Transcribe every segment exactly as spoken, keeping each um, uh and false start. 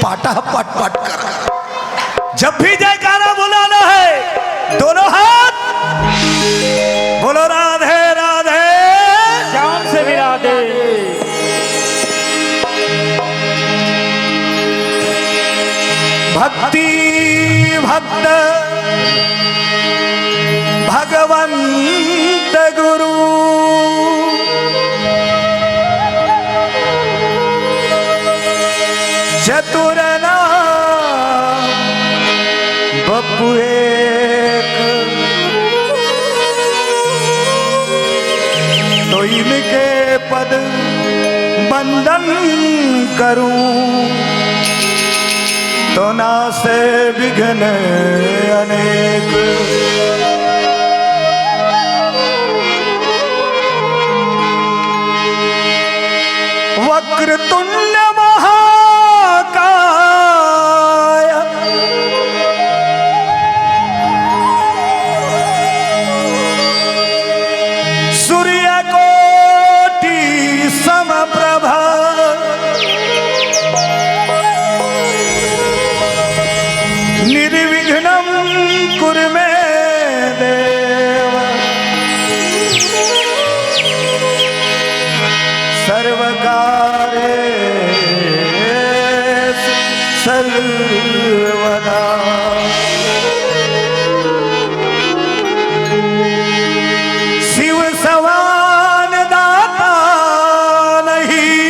पाटा पट पट कर। जब भी जयकारा बुलाना है, दोनों हाथ बोलो, राधे राधे। श्याम से भी राधे। भक्ति भक्त भगवंत गुरु, चतुरना बपु एक, तो इनके पद बंदन करूं, तो नासे विघ्न अनेक। वक्रतुंड महाकाय, सूर्यकोटि समप्रभ, निर्विघ्नं कुरु मे देव, सर्वकारेषु सर्वदा। शिव समान दाता नहीं,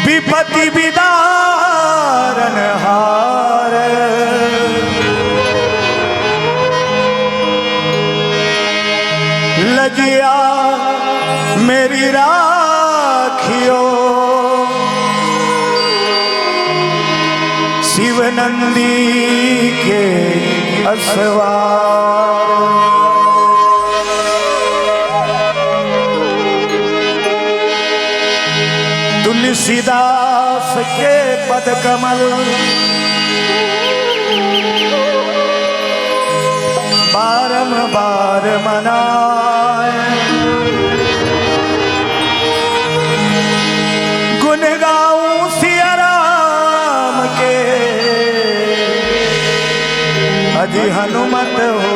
विपत्ति विदारण हार। लजिया मेरी राखियो, शिव नंदी के असवार। तुलसीदास के पद कमल बारंबार मनाए। गुण गाऊं सिया राम के, अजी हनुमत हो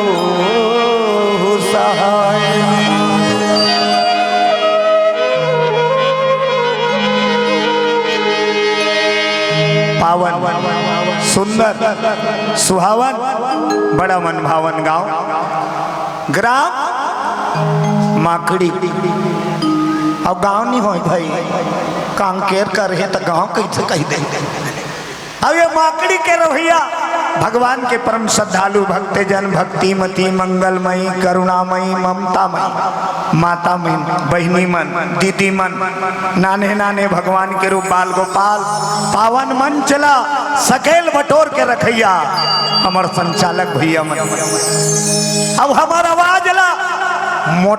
सहाय। पावन, सुंदर, सुहावन, बड़ा मन भावन गांव, ग्राम माकड़ी। अब गांव नहीं होय भाई, कांकेर कर हे त गांव कैसे कह दे। अब ये माकड़ी के रवैया भगवान के परम श्रद्धालु भक्तजन, भक्तिमती, मंगलमयी, करुणामयी, ममतामयी माता मन, बहिनी मन, दीदी मन, नाने नाने भगवान के रूप बाल गोपाल, पावन मंच ला सकेल बटोर के रखैया हमर संचालक भैया मन। अब हमर आवाज ला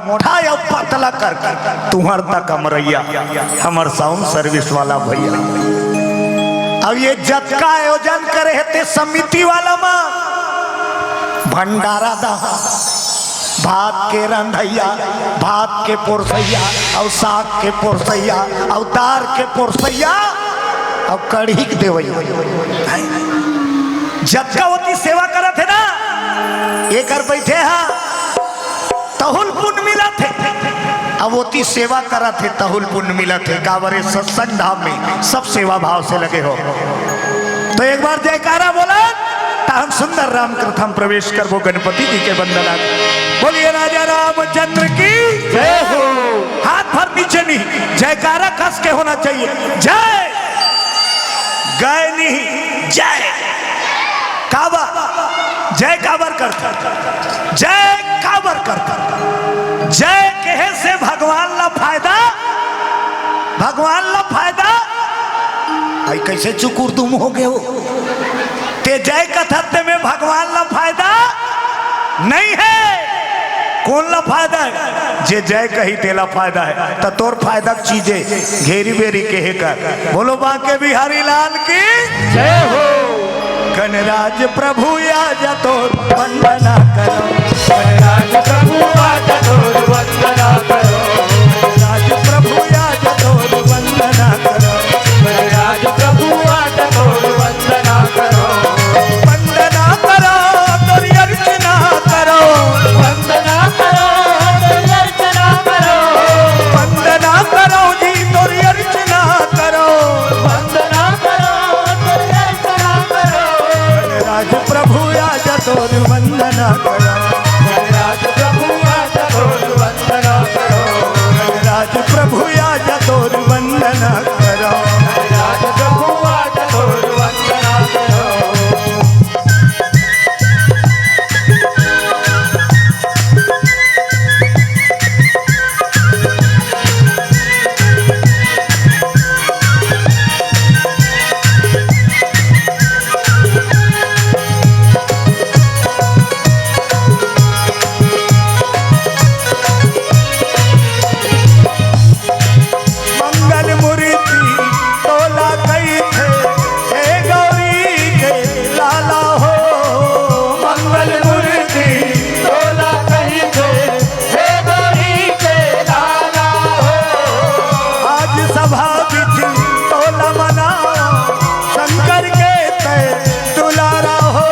मोटा या पतला करके तुहर तक अमरैया, हमर साउंड सर्विस वाला भैया। अब ये जतका आयोजन करे हे ते समिति वाला मा भंडारा दा, भात के रंधैया, भात के पोरसैया, अउ साग के पोरसैया, अउ दार के पोरसैया, अउ कढ़ी के देवैया। जतका ओती सेवा करत हे ना, एकर बैठे हा, तहुल पुन मिलत हे। अब ओती सेवा करत हे, तहुल पुन मिलत हे। काबर ए सत्संग धाम में सब सेवा भाव से लगे हो। तो एक बार जयकारा बोला, त हम सुंदर राम कथा म प्रवेश करबो गणपति जी के वंदना। बोलिए राजा रामचंद्र की जय हो। हाथ भर नीचे नहीं, जयकारा कस के होना चाहिए। जय गए नहीं, जय काबर, जय काबर करथे, जय काबर करथे, जय कहे से भगवान ला फायदा, भगवान ला फायदा। आई कैसे चुकुर तुम हो गए हो? ते जय कथत ते में भगवान ला फायदा नहीं है। कोन ला फायदा है? जे जय कही तेला फायदा है। त तोर फायदा के चीजे घेरी बेरी के हे कर। बोलो बांके बिहारी लाल की जय हो। गणराज प्रभु आजा तोर वंदना करो। गणराज प्रभु आजा तोर वंदना करो। गणराज प्रभु आजा तोर आजा तोर वंदना करौं। आजा प्रभु आजा तोर वंदना करौं। मंगल मूर्ति तोला कहिथे, हे गौरी के लाला हो। मंगल मूर्ति तोला कहिथे, हे गौरी के लाला हो। आज सभा बिधि तोला मनावौं, शंकर के तैं दुलारा हो।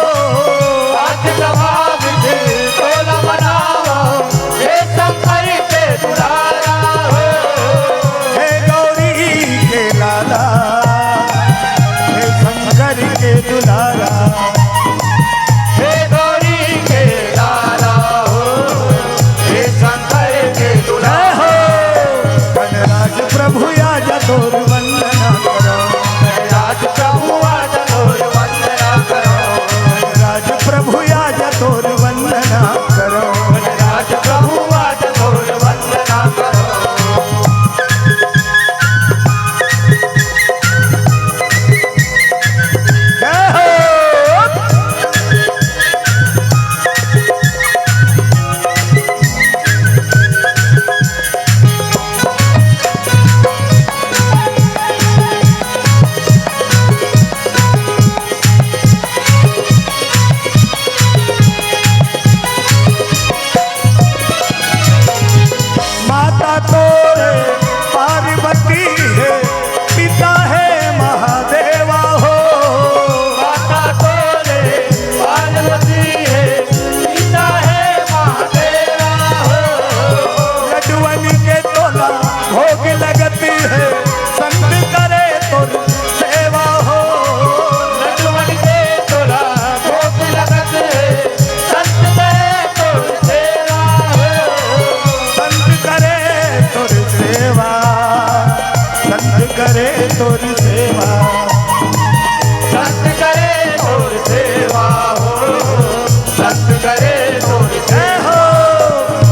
आज सभा बिधि तोला मनावौं, हे शंकर के दुलारा हो। हे गौरी के लाला, हे शंकर के दुलारा। हे गौरी के लाला हो, हे शंकर के दुलारा। जय हो। गणराज प्रभु आजा तोर वंदना करौं। गणराज प्रभु आजा तोर वंदना करौं। गणराज प्रभु आजा तोर वंदना करौं। गणराज प्रभु आजा तोर वंदना करौं। जय हो। माता तोरे पार्वती हे, पिता हे महादेवा हो। माता तोरे पार्वती हे, पिता हे महादेवा हो। लड्डुअन के तोला भोग लगत हे, संत करे तोर सेवा हो। लड्डुअन के तोला भोग लगत हे, संत करे तोर सेवा हो। संत करे तोर सेवा, संत करे तोर सेवा। संत करे तोर सेवा हो, संत करे तोर सेवा। जय हो।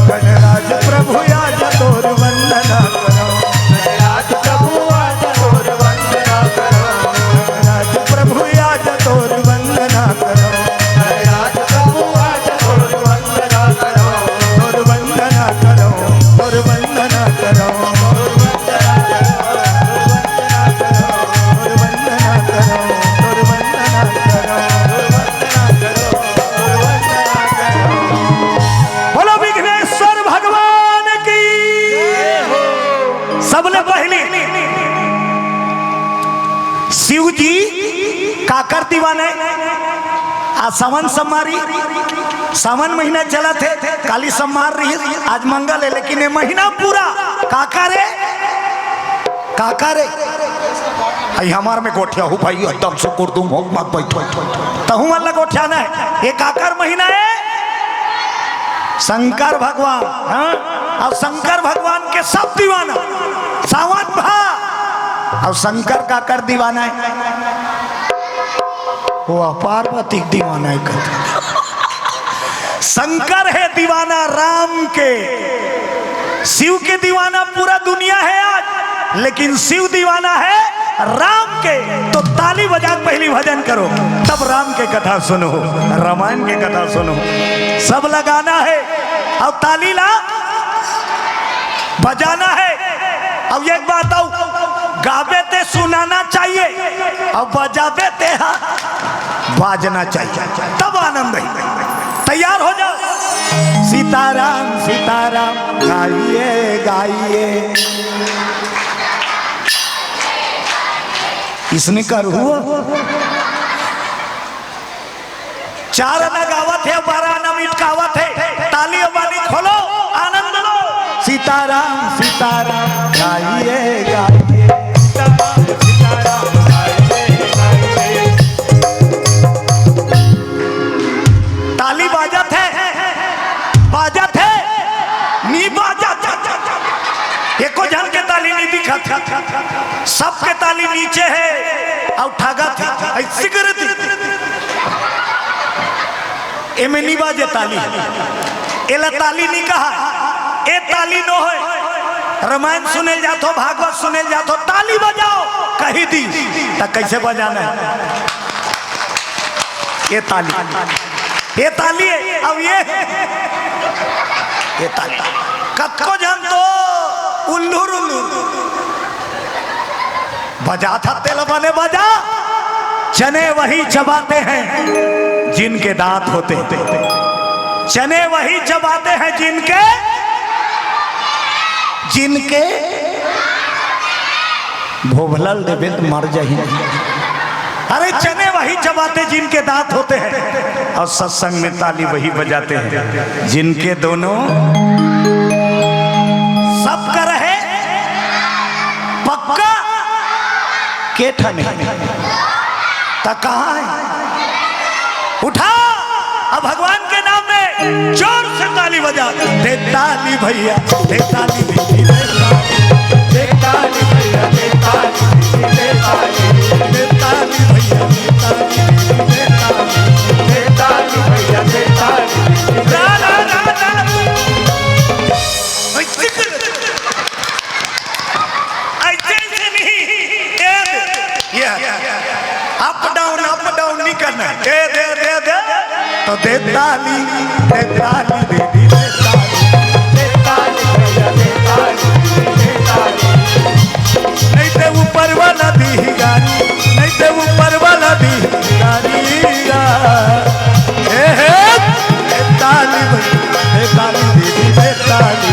गणराज प्रभु आजा तोर वंदना करौं। गणराज प्रभु आजा तोर वंदना करौं। गणराज प्रभु आजा तोर वंदना करौं। गणराज प्रभु आजा तोर वंदना करौं। तोर वंदना करौं, तोर वंदना करौं। तोर वंदना करौं, तोर वंदना करौं। तोर वंदना करौं, तोर वंदना करौं। बोलो विघ्नेश्वर भगवान की। सबले पहिली शिव जी काकर दीवाना हे? आज सावन सोमवारी, सावन महीना चलत हे, काली सोमवार रहिस, आज मंगल हे, लेकिन ये महीना पूरा काकर हे, काकर हे। अई हमार में गोठियाहू भाई, एकदम से कुरदुम हो मत बइठो। तहूं मन ला गोठियाना हे। ये काकर महीना हे? शंकर भगवान, हाँ? अउ शंकर भगवान के सब दीवाना। सावन भा, अउ शंकर काकर दीवाना हे? वो पार्वती के दीवाना हे। शंकर हे दीवाना राम के, शिव के दीवाना पूरा दुनिया हे आज, लेकिन शिव दीवाना हे राम के। तो ताली बजा के पहिली भजन करो, तब राम के कथा सुनो, रामायण के कथा सुनो। सब लगाना हे अउ ताली ला बजाना हे। अउ एक बात अउ, गाबे ते सुनाना चाहिए, अउ बजाबे ते हा बाजना चाहिए, तब आनंद हे। तैयार हो जाओ। सीताराम सीताराम गाइए गाइए, इसने कर हुआ। चार आना गावत हे, बारह आना मिटकावत हे। ताली अउ बाली खोलो, आनंद लो। सीताराम सीताराम गाइए गाइए, सीताराम सीताराम गाइए गाइए। ताली बाजत हे, बाजत हे, नी बाजत। एको झन के ताली नी सबके ताली नीचे हे, अउ ठागत हे, ऐसे करत हे। एमे नी बाजे ताली, एला ताली नी कहा, ए ताली नो होय। रामायण सुने ल जाथो, भागवत सुने ल जाथो, ताली बजाओ कहि दी, त कैसे बजाना हे? ये ताली, ये ताली हे, अब ये, ये ताली। कतको झन तो उल्लूर उल्लूर बजाथस, तेला बने बजा। चने वही चबाते हैं जिनके दांत होते हैं, चने वही चबाते हैं जिनके, जिनके भोभला ल देबे त मर जाही। अरे, चने वही चबाते जिनके दांत होते हैं, और सत्संग में ताली वही बजाते हैं जिनके दोनों, सबका रहे पक्का। के ठने? त कहाँ हे? उठा, अब भगवान के नाम में जोर से ताली बजा। दे ताली भैया, दे ताली दीदी, दे ताली, दे ताली भैया, दे ताली दीदी, दे ताली, दे ताली भैया, दे ताली दीदी, दे ताली, दे ताली भैया, दे ताली दीदी, दे ताली। ऐसे, ऐसे नहीं। ये, ये। अप डाउन, अप डाउन नहीं करना है। दे, दे, दे, दे। तो दे ताली, दे ताली, दे दी, दे ताली। दे ताली, भैया, दे ताली, दे ताली। नहीं ते ऊपर वाला दी गारी, नहीं ते ऊपर वाला दी गारी। ए हे, दे ताली भैया, दे ताली दीदी, दे ताली।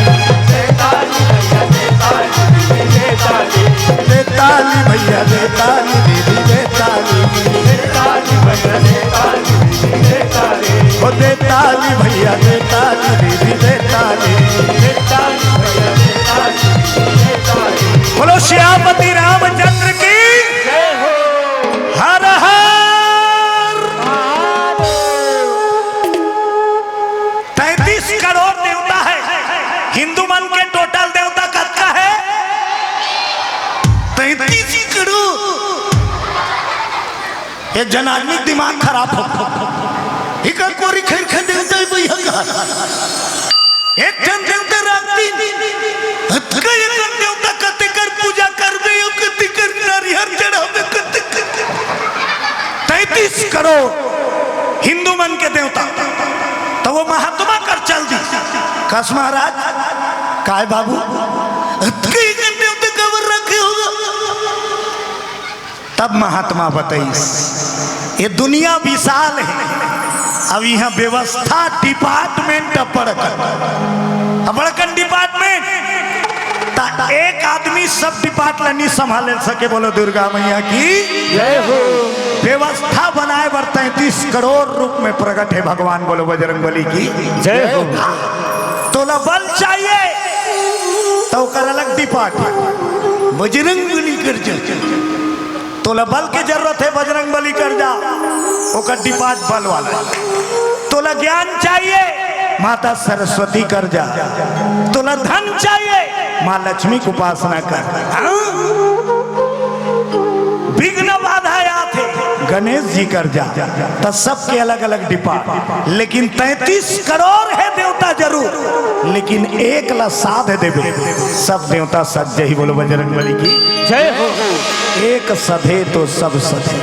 दे ताली भैया, दे ताली दीदी, दे ताली। ओ दे ताली भैया, दे ताली दीदी, दे ताली। बोलो सियापति रामचंद्र की। हर हर। तैंतीस करोड़ देवता हे, हिंदू मन के टोटल देवता कतका हे? तैंतीस करोड़। एक झन आदमी दिमाग खराब हो, इकर कोरी खैर खैर देवता हे भैया का। एक झन देवता राखती, अतका एकन देवता कते कर पूजा करबे, अउ कते कर नरिहर चढ़ाबे, कते कर। तैंतीस करोड़ हिंदू मन के देवता, त वो महात्मा कर चल दी। कस महाराज, काय बाबू, अतका एकन देवता काबर रखे होगा? तब महात्मा बताइस, ये दुनिया विशाल हे, अब इहाँ व्यवस्था डिपार्टमेंट अब्बड़कन, अब्बड़कन डिपार्टमेंट, त एक आदमी सब डिपार्ट ला नी संभाले सके। बोलो दुर्गा मैया की जय हो। व्यवस्था बनाए बर तैंतीस करोड़ रूप में प्रकट हे भगवान। बोलो बजरंग बली की जय हो। तोला बल चाहिए त ओकर अलग डिपार्ट, बजरंग बली कर जा। तोला बल के जरूरत हे, बजरंग बली कर जा, ओकर डिपार्ट बल वाला। तोला ज्ञान चाहिए, माता सरस्वती कर जा। तोला धन चाहिए, माँ लक्ष्मी के उपासना कर। हाँ? विघ्न बाधा आथे, गणेश जी कर जा। त सबके अलग-अलग डिपार्ट, लेकिन तैंतीस करोड़ हे देवता जरूर, लेकिन एक ला साध देबे, सब देवता सध जही। बोलो बजरंग बली की जय हो। एक सधे तो सब सधे।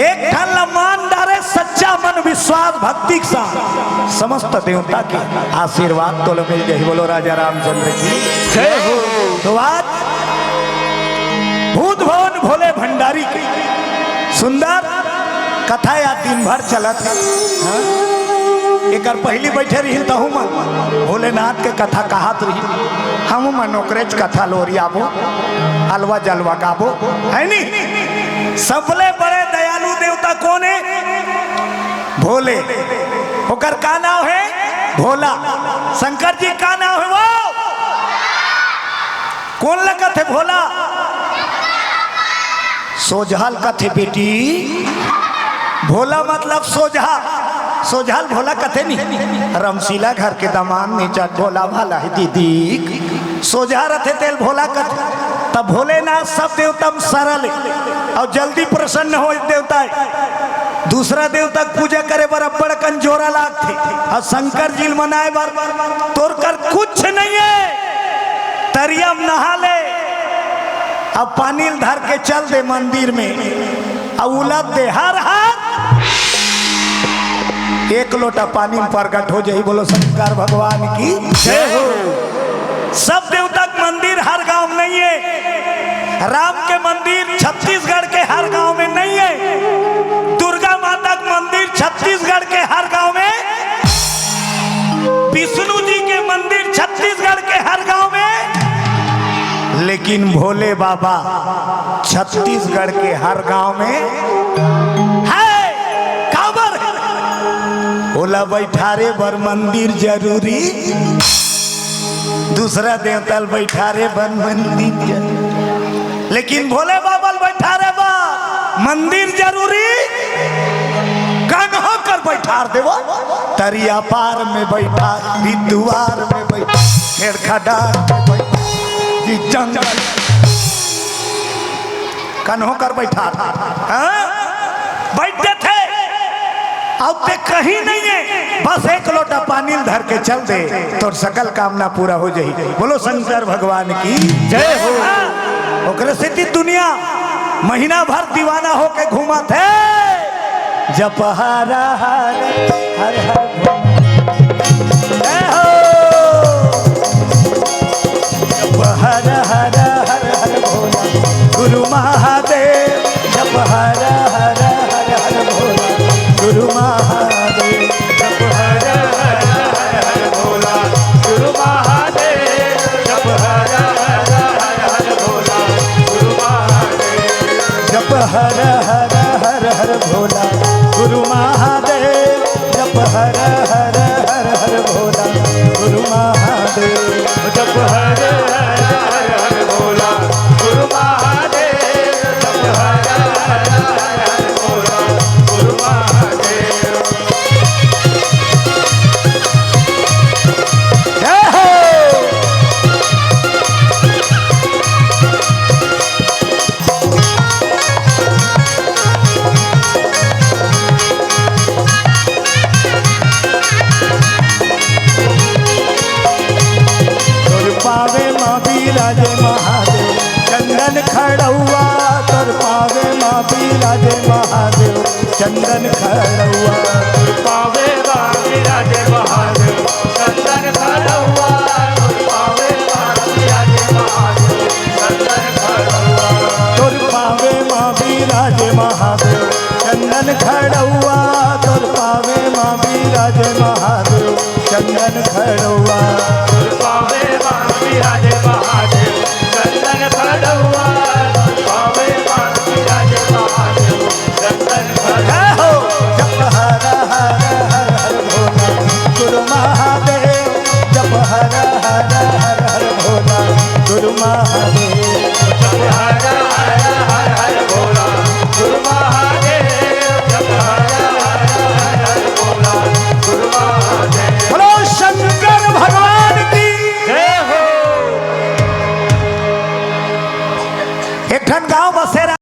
एक ठन ला मान डारे, सच्चा मन विश्वास भक्ति के साथ समस्त देवता के आशीर्वाद तोला मिल जही। बोलो राजा रामचंद्र की जय हो। तो आज भूत भवन भोले भंडारी के सुंदर कथा या दिन भर चलत हे। हाँ? एकर पहिली बैठे रहिन तहू मन भोलेनाथ के कथा कहत रहिन, हमू मन ओकरेच कथा लोरियाबो, अलवा जलवा गाबो, हे नी? सबले बड़े दयालु देवता कोन हे? भोले। ओकर का नाव हे? भोला। शंकर जी का नाव हे वो? कोन ला कथे भोला? सोझल कथे बेटी, भोला मतलब सोझा, सोझल भोला कथे नी। रमशीला घर के दमांद निचट भोला भाला हे दीदी। सोझा रथे तेला भोला कथे। तब भोलेनाथ सब देवता म सरल हे अउ जल्दी प्रसन्न हो देवता हे। दूसरा देवता के पूजा करे बर अब्बड़ अकन जोरा लागथे अउ शंकर जी ल मनाए बर तोर कर कुछ नइ हे। तरिया म नहा ले, अब पानी ल धर के चल दे मंदिर में, अउ उलद दे हर हर, एक लोटा पानी म प्रगट हो जाही। बोलो शंकर भगवान की जय हो। सब देवता के मंदिर हर गांव में नइ हे। राम के मंदिर छत्तीसगढ़ के हर गांव में नइ हे। दुर्गा माता के मंदिर छत्तीसगढ़ के हर गांव में, विष्णु जी के मंदिर छत्तीसगढ़ के हर गांव में, लेकिन भोले बाबा छत्तीसगढ़ के हर गांव में हे। काबर हे? ओला बैठारे बर मंदिर जरूरी, दूसरा देवता ल बैठारे बर मंदिर जरूरी, लेकिन भोले बाबा ल बैठारे बर मंदिर जरूरी। कन्हो कर बैठार देवो, तरिया पार में बैठार, बितुआर में बैठार, खेड़खा डार में बैठार, जी जंगल कन्हो कर बैठार, हाँ? बैठ देथे। अब ते कहीं नइ हे, बस एक लोटा पानी ल धर के चल दे, तोर सकल कामना पूरा हो जाही। बोलो शंकर भगवान की जय हो। हाँ, ओकरे सेती दुनिया महीना भर दीवाना होके घूमत हे। जप हर हर, हर हर भोले। जय हो। जप हर हर, हर हर भोला, गुरु महादेव। जप हर हर, हर हर भोला, गुरु महादेव। जप हर हर, हर हर भोला, गुरु महादेव। जप हर हर, हर हर भोला, गुरु महादेव। जप हर हर, हर हर भोला, गुरु महादेव। जप हर हर, हर हर भोला, गुरु महादेव। जप हर हर, हर हर भोला, गुरु महादेव। जप हर हर, हर हर भोला, गुरु महादेव। जय हो। तोर पावे मा बिराजे महादेव, चंदन खड़उआ। तोर पावे मा बिराजे महादेव, चंदन खड़उआ। तोर पावे मा बिराजे महादेव,